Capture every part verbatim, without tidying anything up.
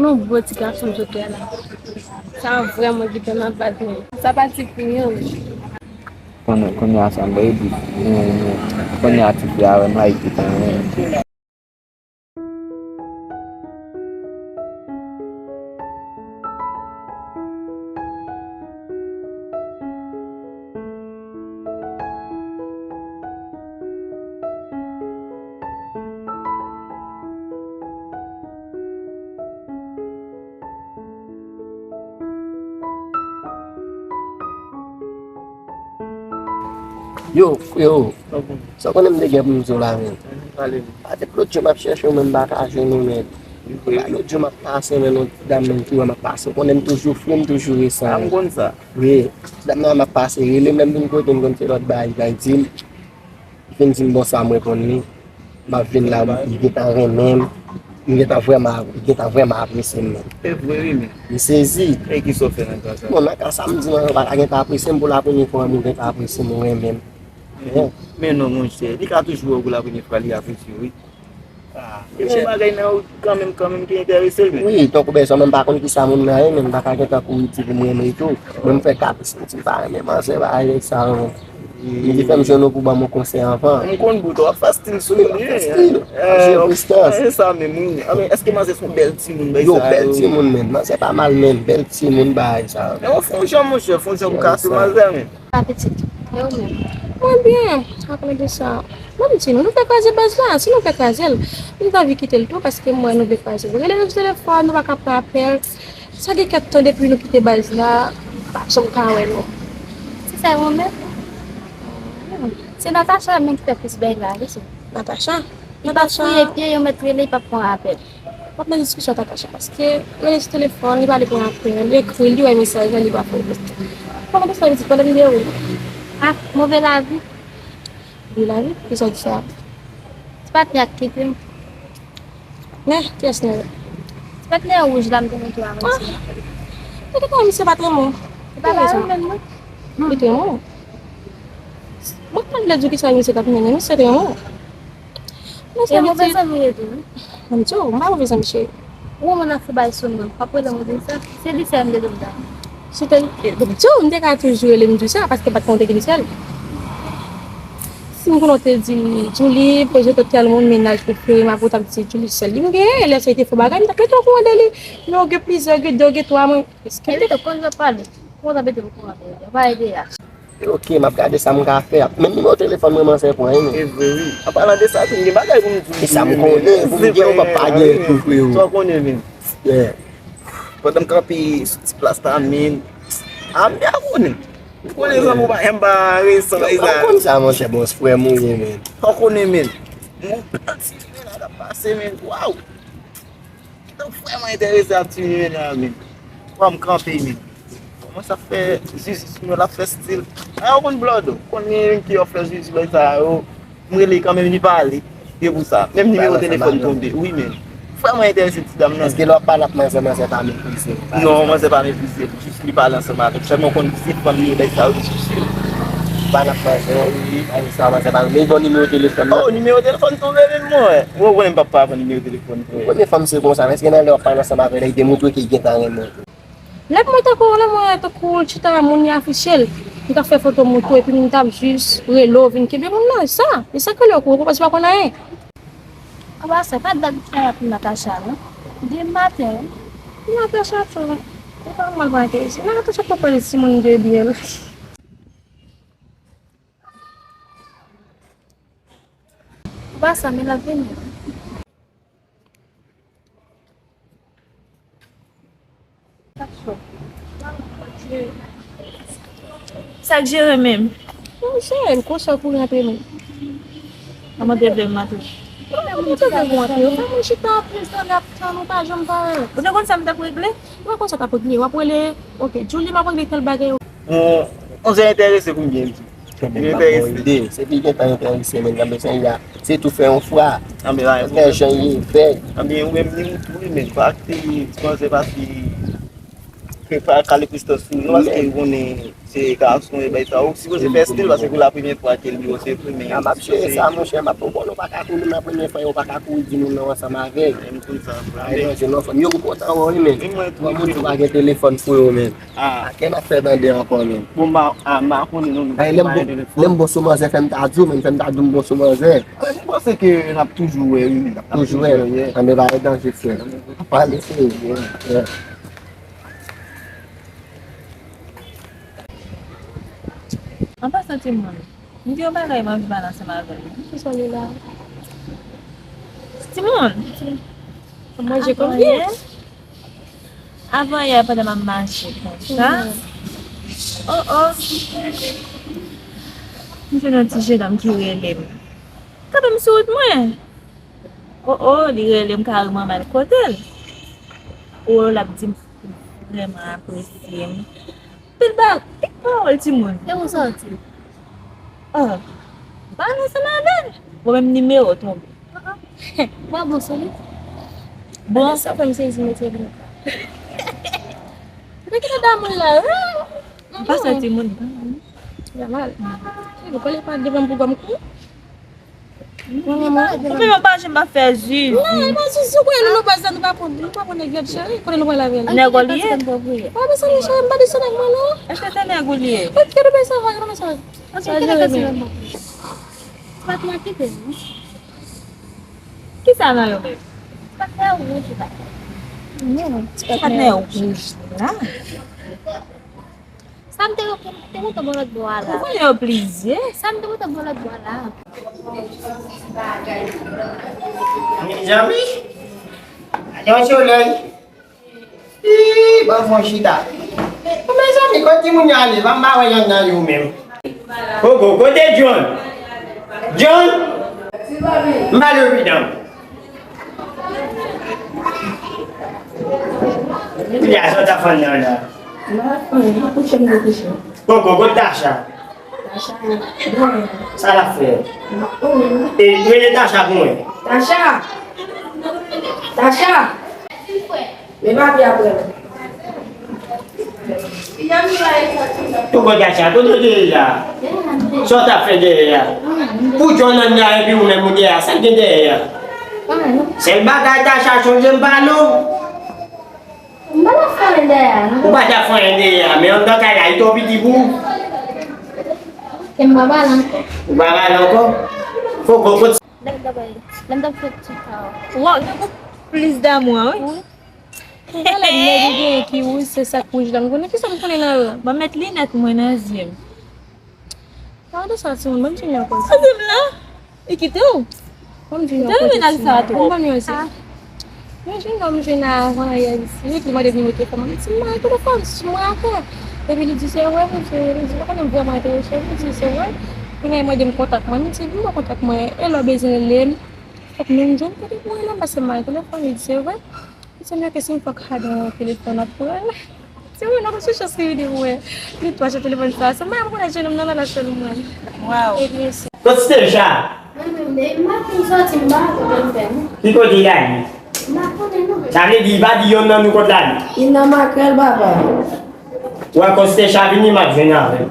Yon bon ti gason m sot wè la. Sa vrèman kite m nan baz mwen. Sa pa ti fi, non. Konnen, konnen a sa m bay di. Konnen a ti fi a wè m la, li te konn. Yo, yo. Sa w konnen m te gen pou m di w la, men. Pale m. Avèk lòt jou m ap chèche w, men m pa ka jwenn ou, men. Lòt jou m ap pase, men yon ti dam, men ki wè m ap pase. Ou konnen m toujou fre, m toujou resan. A, m konn sa. Wi, ti dam nan m ap pase, rele m, lè m vin kote m, konn se lòt bagay li bay di m. Li fin di m, bon, sa m reponn li. M ap vin la, li gentan renmen m. Li gentan vrèman, li gentan vrèman apresye m, men. E vre, wi, men. M sezi. E kisa w fè nan ka sa? Bon, nan ka sa, m di, non, pa ka gentan apresye m pou la premye fwa, m gentan apresye m, ou renmen m. Men non, monchè, li ka toujou wè w pou la premye fwa, li apresye w, wi. Ah, e bon bagay nan ou kanmenm, kanmenm ki enterese l, men. Wi, tankou bezwen, men m pa konn kisa moun nan ye, men m pa ka gentan kouri di pou m renmen l tou. Mwen, m fè kat, m di m pa renmen manzè, bagay sa yo. M di fè m jwenn ou pou ban m yon konsèy anvan. M konn bout, w ap fè stil sou moun, wi. Ap jwe prestans. E sa menm, wi. A, men èske manzè se yon bèl timoun, bagay sa yo? Yo, bèl timoun, men. Manzè pa mal, men bèl timoun, bagay sa yo. E w fè yon jan, monchè, fè yon jan pou kase manzè, men. Sa pitit, e ou menm? Mwen byen, apre de sa, m ap di nou, nou fè kraze baz la, si nou fè kraze l, m t anvi kite l tou, paske m wè nou vle kraze l. Rele nou sou telefòn, nou pa ka pran apèl. Sa gen kèk tan depi nou kite baz la, pa janm ka wè nou. Se sa ou menm? Se Natacha menm ki fè plis bèl la, wi, se. Natacha? Li pa fouye pye, yo mèt rele, li p ap pran apèl. W ap nan diskisyon ak Natacha, paske rele sou telefòn, li pa vle pran apèl, li ekri, li wè mesaj la, li pa fè repons. Kòman te fè pitit pandan videyo? Ah, move lavi. Move lavi? Kisa w di sa? Ti patnè a k kite m. Nè, kiyès nè? Ti patnè wouj la m te montre w avanti. Ah! Te gentan misye pa t renmen w. Li pa ta renmen m, non. Li te renmen w. Mwen pa vle di w kisa misye t ap mennen, misye te renmen w. E move zanmi yo tou, wi. Mwen di w, m pa move zanmi, cheri. Ou wè moun nan fè bay sou mwen, w ap rele m ou di m sa? Se li sèl m te dwe m ta. Si te, m di w, m te ka toujou rele m di w sa, paske m pa t konn w te gen li sèl. Si m konnen w te di Djouly, pwojekte tèl moun, mennaj prefere m, apre w t ap di se Djouly sèl li m genyen, lè sa li te fè bagay, m t ap mete w okouran de li. Men w gen plizyè, w gen de, w gen twa, mwen. Eskize. Epi tou, konn sa pale. Konn sa mete w okouran de li. Pa ede a. Ok, m ap gade sa m ka fè. Menm nimewo telefòn mwen, manzè pran, wi, men. E vre, wi. An palan de sa tou, m gen bagay pou m di w. E sa m konnen, pou m gen, ou p ap pa gen tou, freo. Sa w konnen menm. Yeah. Pandan m kanpe sou ti plas la, men. A, m byen konnen. M konnen zanmi w pa janm pa resan, e sa. Ou konn sa, monchè, bon, se frè m ou ye, men. Sa w konnen, men. Mwen, ti men la, l ap pase, men. Waw! Kite w vrèman enterese ak ti men la, men. Fò m kanpe, men. Kòman sa fè Zizi sou mwen, l ap fè stil. A, ou konn blòd, ou konn gen youn ki ofè Zizi, bagay sa yo. M rele kanmenm, li pale. Se pou sa. Menm nimewo telefòn tonbe. Wi, men. Vrèman enterese ti dam nan. Èske lè w ap pale ak manzè, manzè pa meprize w? Non, manzè pa meprize m. Jis li pale ansanm avè m. Sèlman w konn se fanm li ye, bagay sa yo difisil. Pale ak manzè, wi, bagay sa, manzè pa. Men bon nimewo telefòn nan. Oh, nimewo telefòn tonbe menm, mwen. Mwen, mwen, m p ap pa pran nimewo telefòn. Premye fanm se konsa, men èske nan lè w ap pale ansanm avè l, li te montre ke li gentan renmen w? Lè pou mwen tankou, lè mwen tankou l chita, moun li afiche l, li t ap fè foto moto, epi m t ap jis rele w vin kenbe moun nan, e sa, e sa k rele w kou, ou konprann, se pa konn anyen. Anba sa, pa dat m ap tann Natacha, non. Demen maten, wi. Natacha tou, se pa mwen k pa enterese. Natacha poko rele timoun de byen. Anba sa, men l ap vini. Sa k jere menm? Mwen jere l konsa pou rantre menm. Kòman te vle m rantre? Kòman te vle m rantre? Ou fè mwen chita ap rezone ap tann ou pa janm pare. Ou te konn sa m t ap regle? Ou pa konn sa w t ap regle. W ap rele, ok, Djouly, m ap regle tèl bagay. Yon, yon jan enterese pou m byen di. Li enterese. Se li gentan enterese, men nan bezwen ya. Se tou fè yon fwa. Anben, fè jan ye, fè. Anben, ou menm, ni ou tou, wi, men pa kite ti manzè pase, ke pa kale prestans sou, non, paske ou konnen Se gason e bay sa, ou sipoze fè stil, paske pou la premyè fwa ke li osevri, men a, m ap jere sa, monchè, m ap konprann, ou pa ka kouri nan premyè fwa, ou pa ka kouri di moun nan ansanm avè. Ay, manje non, fanm yo, m kontan wè w wi, men. Fanm ou di w pa gen telefòn pou yo, men. Ah. Kè m ap fè tande ankò, men. Bon, m pa, ah, m pa konnen non, m pa gen telefòn. Lè m bon sou manzè, fè m ta di w, men, fè m ta di w m bon sou manzè. Mwen, m panse ke n ap toujou wè, wi. N ap toujou wè. Anben, pa gen danje, frè. Pale serye. An pasan, timoun, m gen yon bagay m anvi pale ansanm avè nou. Kisa w ye la? Timoun! Manje konbyen? Avan yè, pandan m ap mache konsa, oh, oh, m jwenn yon ti jenòm ki rele m. Kanpe m sou wout mwen. Oh, oh, li rele m kareman m al kote l. Oh, l ap di m vrèman apresye m. Tout bagay, tout pawòl timoun. E ou sòti? Ah, m pale ansanm avè l. Bon, menm nimewo tonbe. Wa bon sou li. Bon. Sa fè m sezi, mesye. Mwen ki nan damou la. M pa sòti moun. Normal. E pou kole pa devan m pou gòm kou. Ou menm ou pa janm pa fè zizi. Non, e pa zizi, ou kwè nou, nou pa sa, nou pa pran, nou pa pran nèg yo, cheri, kote nou pral avè l? Nèg ou li ye? Pa bezwen, cheri, m pa desann ak mwen, non. Èske se nèg ou li ye? Kite nou bay sa va, kite nou bay sa va. Sa jere menm. Patnè kite nou. Kisa nan yo menm? Patnè wouj la. Patnè wouj la. Sa m te, te monte bò lòt bò a la. Ou konnen yo plizyè. Sa m te monte bò lòt bò a la. Mezanmi, gade yon solèy. Ih, ban fon chita. Bon, mezanmi, kote timoun yo ale? Pa m pa wè yonn nan yo menm. Koko, kote John? John? M pale w evidan. Kounya, sa w t ap fè nan la? M pa fè anyen, m ap kouche, m te kouche. Koko, kote Tacha? Tacha, bon. Sa l ap fè? M ap konnen. E, rele Tacha pou mwen. Tacha! Tacha! Men papi apre mwen. Poko Tacha, kote w te ye a? Sa w t ap fè dèyè a? Pou John nan la epi ou menm ou dèyè a, sa k gen dèyè a? Sèl bagay Tacha chonje m pa non. M pa t ap fè anyen dèyè a, non. Ou pa t ap fè anyen dèyè a, men anndan kay la, li twò piti pou ou. E m pa pale ankò. Ou pa pale ankò? Fò w konprann. Lè m t ap, lè m t ap fè ti ka. Waw, gen plis damou an, wi. Wi. Genlè nèg ou genyen ki wouj, se sa k wouj la. M konnen kisa m konnen nan yo. Ban m met linèt mwen nan zye m. Gade sa, timoun, ban m di nou yon koze. Koze m la? Li kite w? Ban m di nou yon koze, timoun. Ban m di nou yon koze. Yon jenòm jwenn avan yè isi, li mande m nimewo telefòn mwen. Li di, "M pa gen telefòn sou mwen atè." Epi li di, "Se vre, mesye?" Li di, "Ou konnen m vrèman enterese." Li di, "Se vre." Kounye a, li mande m kontak mwen. Li di, "Ban m kontak mwen. E lè w bezwen rele m, fòk nou jwenn kote pou rele m, paske m pa gen telefòn." Li di, "Se vre?" Li di, "M yoke si m fòk adan telefòn ap pran." Timoun, nan konsyans li vini pou mwen. Li twò chante telefòn sa. Se mwen, mwen konnen jenòm nan nan la sèl mwen. Waw. Ebyen, se. Kot Stecha? Mwen menm, depi maten m sòti, m pa wè kote l fè, non. Ki kote l ale? M pa konnen, non. Sa vle di, li pa di yonn nan nou kot l ale? Li nan makrèl, papa. Ou wè, kot Stecha vini, m ap jwenn avè l.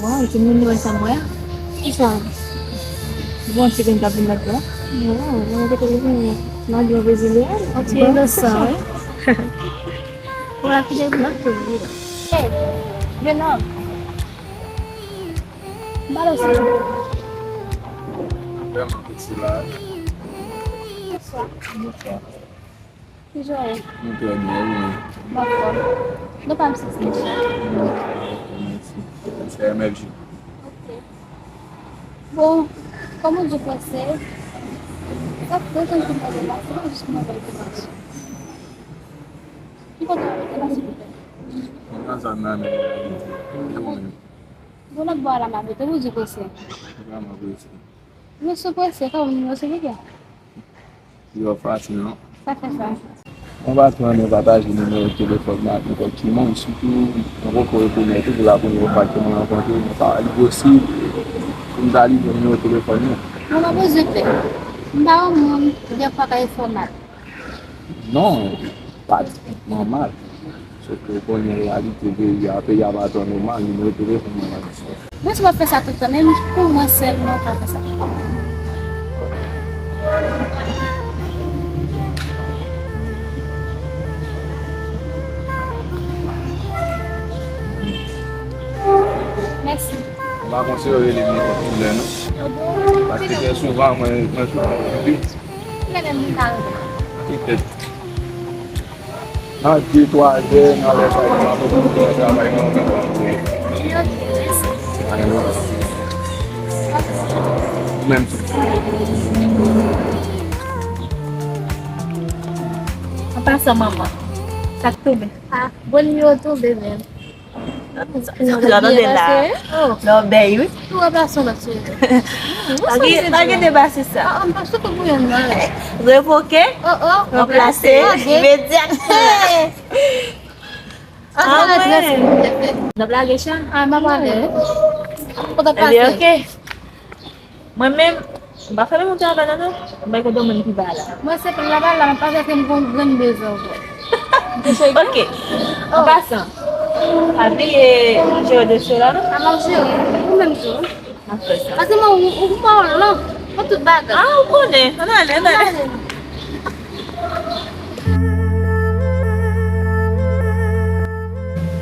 Waw, timoun, nou wè sa m wè a? Kisa? Bon, ti grenn k ap vin lòt bò. Waw, mwen kote li vini. Mwen di yon brezilyen. On ti inosan, wi. Pou la fide lòt kote li. Hey, jenòm. M pale w sa. Bonswa. Bonswa. Kijan w ye? Mwen trè byen, e ou menm? M anfòm. Non pa m sisi. Mèsi. Se M F J. Ok. Bon, kòman w di franse? Sa fè lontan ke m pa wè l la, se pa jis pou mwen wè l dimanch. Ki kote w abite la, silvouplè? Mwen nan zòn nan menm. E ou menm? Bon, lòt bò a la m abite, ou di franse? Vrèman prese. Mesye prese, kòman nimewo silvouplè? Yo fasil non. Sa fè sa. Mwen pa twò renmen pataje nimewo telefòn mwen ak nenpòt ki moun, sitou mwen poko rekonèt ou, pou la premyè fwa ke mwen rankontre w, mwen pa li posib pou m ta livre w nimewo telefòn mwen. Mwen pa bezwen pè. M pa yon moun dèfwa k a enfòmal. Non, pa tipikman mal. Sòf ke w konnen reyalite peyi a, peyi a pa twò nòmal, nimewo telefòn mwen pa gen. Mwen si w ap fè sa tout tan, men pou mwen sèlman w ka fè sa. Mèsi. M pa konsidere li nenpòt kilè, non. Paske trè souvan, mwen, mwen souvan anpil. Kilè menm li ka rive? Petèt. Nan de, twa zè, nan lè sa yo, m ap retounen nan travay mwen, mwen, mwen. Ok, mèsi. Ou menm tou. An pasan, manman, sa k tonbe? Ah, bon, yo tonbe menm. Sa w tande la? Lòbèy, wi. Ou ranplase yon lòt seri. Pa gen, pa gen deba sou sa. Ah, ah, m pa sou tout pou yon nan. Revoke, oh, oh, ranplase, imedya. Ah, mwen. N ap lage chan? Ah, m ap ale. Ebyen, ok. Mwen menm, m pa fè menm travay la non. M bay kont yon moun ki pa la. Mwen se pou la pa la, m pa fè ke m gon grenn bezwen ankò. Ok. An pasan, pa bliye jere dosye la non. A m ap jere. Ou menm tou. M ap fè sa. Paske mwen, ou, ou, ou pa w lan. Mwen tout bagay. Ah, ou konnen. Ann ale, ann ale.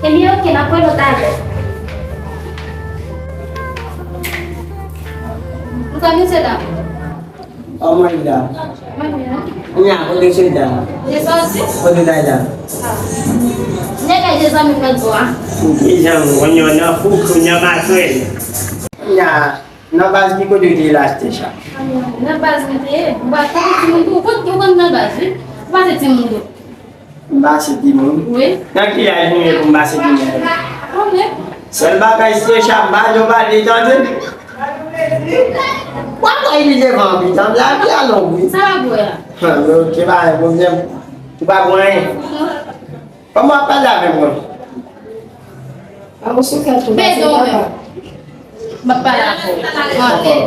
Ebyen, ok, n ap wè lòt alè. Ou ka mesye dam? Oh, mwen la. Mwen la. Nya, kote mesye dam? Li sòti? Kote l la? Ah. Nèg la de zanmi mwen dwa. De zanmi, kounye a nan fou, kounye a matwèl. Nya. Nan baz ki kote w te ye la, Stecha? Nan baz mwen te ye. Ou pa konn timoun tou, ou konn, ou konn nan baz, wi. Ou pa se timoun tou. M pa se timoun? Wi. Nan ki laj nou ye pou m pa se timoun? Konnen. Sèl bagay, Stecha, m pa jan w pale, tande? W ap wè li devan anpil, tande? Lavi a long, wi. Sa w ap wè a? Ha, men ok, pa gen pwoblèm. Ou pa pran anyen? Kòman w ap pale avè mwen? A, ou sou kè tou, pase papa. M ap pale avè w.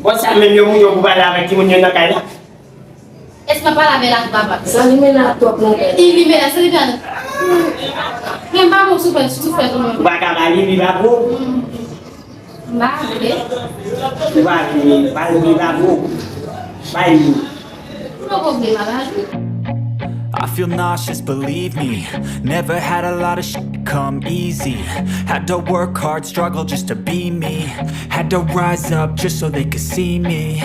Bon, sa menm yo moun yo pou pale avèk timoun yo nan kay la? Èske m ap pale avè l ak papa? Sa limen la twòp nan kay la. Li limen la, se li pral. Men m pa bon sou fè, sou fè tou menm. Ou pa ka ba li, li pa pou ou? M pa vle. Ou pa vle, pa vle, pa vle. Bay li. M pa vle, m pa vle. I feel nauseous, believe me. Never had a lot of shit come easy. Had to work hard, struggle just to be me. Had to rise up just so they could see me.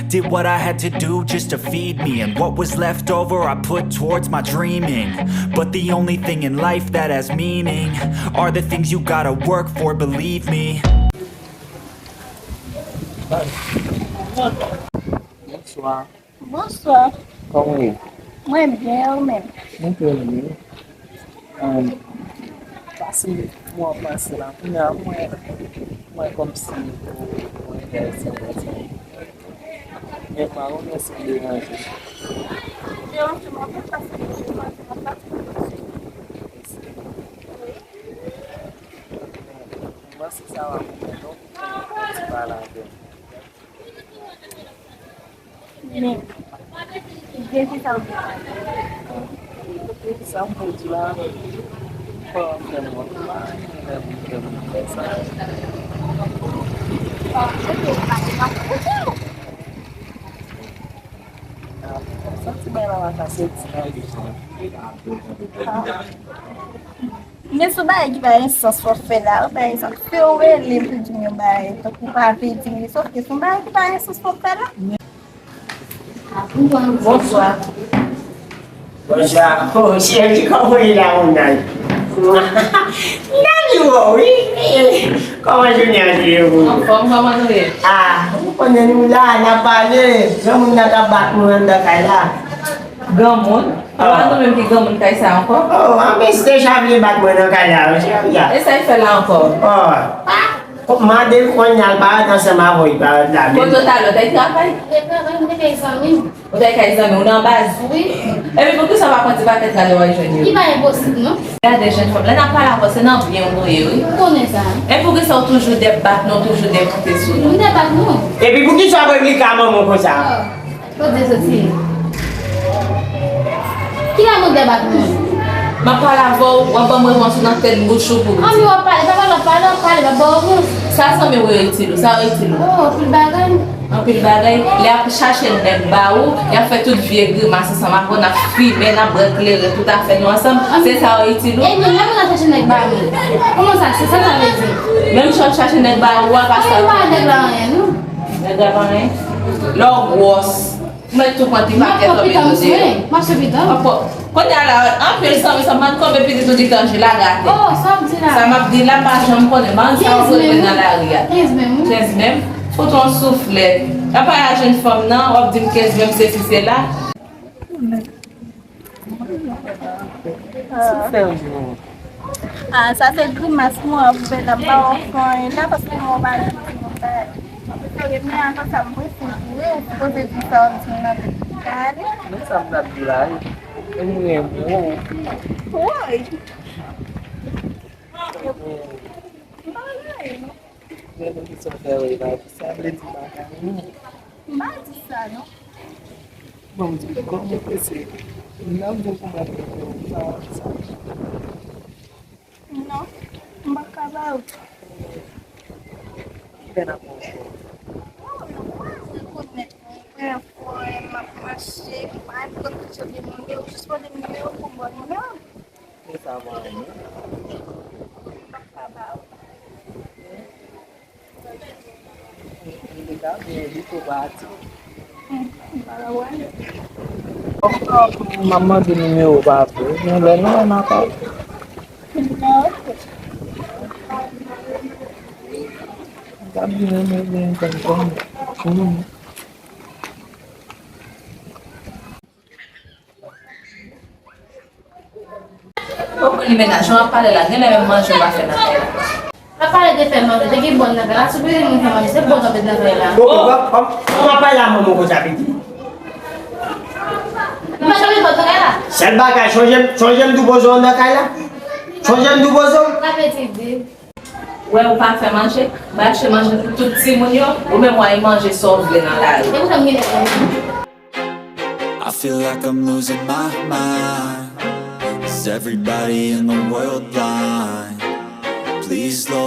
Did what I had to do just to feed me. And what was left over, I put towards my dreaming. But the only thing in life that has meaning are the things you gotta work for, believe me. Bonswa. Bonswa. Kòman w ye? Mwen byen, ou menm? Mwen trè byen. Ahn, pase, mwen pase la. Kounye a, mwen, mwen kòmsi, mwen enterese nan sa. Men pa wè si m deranje. Deranje m anpil paske mwen pase nan pati. Mwen se sa w ap fè, non? Ti pale avè m. Men, gen ki sa w vle pale? Sa m vle di la, fò m fè m wont la, lè m fè m fè sa. Bon, ok, pale, m ap koute w. Ah, santi bagay la pa ka soti nan li. Men sou bagay ki pa gen sans w ap fè la, pa egzanp, se w rele m pou di m yon bagay, tankou w pa vle di m li, sòf ke se yon bagay ki pa gen sans w ap fè la. Bonswa. Bonswa. Oh, cheri, kòman w ye la, mon naj? Naj, wi. Kòman jounen an te ye pou ou? Anfòm, kòman nou ye? Ah, ou konnen nou la, n ap pale. Granmoun nan k ap bat mwen anndan kay la. Granmoun? Kòman nou menm ki granmoun kay sa ankò? Oh, anben, Stecha vle bat mwen nan kay la, wi, cheri a. E sa l fè la ankò? Oh, ah, mande l kounye a, l parèt ansanm avè w, li parèt la menm. Kote w t ale, w t al travay? Mwen te travay, mwen te kay zanmi m. Ou t al kay zanmi w nan baz? Wi. Epi poukisa w pa pran ti pakèt la lè w al jwenn yo? Li pa enposib, non. Gade jèn fanm, lè n ap pale avè w, se nan byen w nou ye, wi. Ou konnen sa. E poukisa w toujou dèbat nou, toujou dèkoute sou nou? M dèbat nou. Epi poukisa w ap replike a manman w konsa? Oh. Kote w soti? Ki la mwen dèbat mwen? M ap pale avè w, w ap ban m repons ou nan tèt bouch ou pou m di. Anvi w ap pale, pa pale, w ap pale, w ap pale, m ap ba w repons. Sa zanmi w yo itil ou, sa yo itil ou? Oh, anpil bagay. Anpil bagay. Lè y ap chache nèg ba ou, y ap fè tout vye grimas ansanm avè w, n ap fimen, n ap bwè kleren, tout afè nou ansanm. Se sa yo itil ou? E byen, lè moun ap chache nèg ba mwen. Kòman sa? Se sa sa vle di? Menm jan w ap chache nèg ba ou a, pa sa. Anpil bagay nèg la anyen, non. Nèg la pa anyen. Lè w gwòs. Mwen tou pran ti pakèt w ap mete. M ap pran pitanm, wi. M ap fè pitanm. Kounye a la, anpil zanmi sa, m konn konbyen pitit ou di k anje la gate. Oh, sa w ap di la? Sa m ap di la, m pa janm konnen. Ban sa w kenz menm, nan lari a. Kenz menm, wi. Kenz menm. Fout yon souflèt. Apa a jenn fanm nan, w ap di m kenz menm, sesi sela. Sa fè yon. Ah, sa se grimas mwen ap fè la, m pa wè w fè anyen la, paske mwen pa di yon bagay. Mwen antan sa m prese vre, ou sipoze di sa w ap di m nan tèt ou ka ale. Men sa m t ap di la, wi. E m renmen w. Woy! M pa anyen non. Renmen ki sa w fè, wi, la. Sa vle di m pa ka renmen w. M pa di sa, non. Bon, m di, kòman w prese? Nan m di w kòman w prese, sa, sa. Non, m pa ka ba ou. Kilè n ap wè ankò? Non, non, m pa rekonèt mwen. Mwen fò, m ap mache, m pa konn ki jan de moun yo, jis mande m nimewo pou m ba w nimewo. Mwen sa va, non? M pa ka ba ou. Li te ka byen, li tou pati. Fòk m ap mande nimewo pa vre, men lè nou wè n ap pale. M t ap di renmen gen kòm kòm. Ou konn li mennaj ou ap pale la, genlè menm manje ou pa fè nan kay la. Pa pale de fè manje, te gen bòn nan kay la, si w bezwen moun fè manje, se bòn w ap met nan kay la. Bon, bon, bon, bon, w ap pale a manman w konsa piti. M pa janm met bòn nan kay la. Sèl bagay, sonje, sonje m di w poze w anndan kay la. Sonje m di w poze w. Sa vle di, di. Wè ou pa fè manje, m achte manje pou tout timoun yo, ou menm w al manje sa w vle nan lari. E pou sa m gen lè. I feel like I'm losing my mind. Is everybody in the world blind? Please, Lord.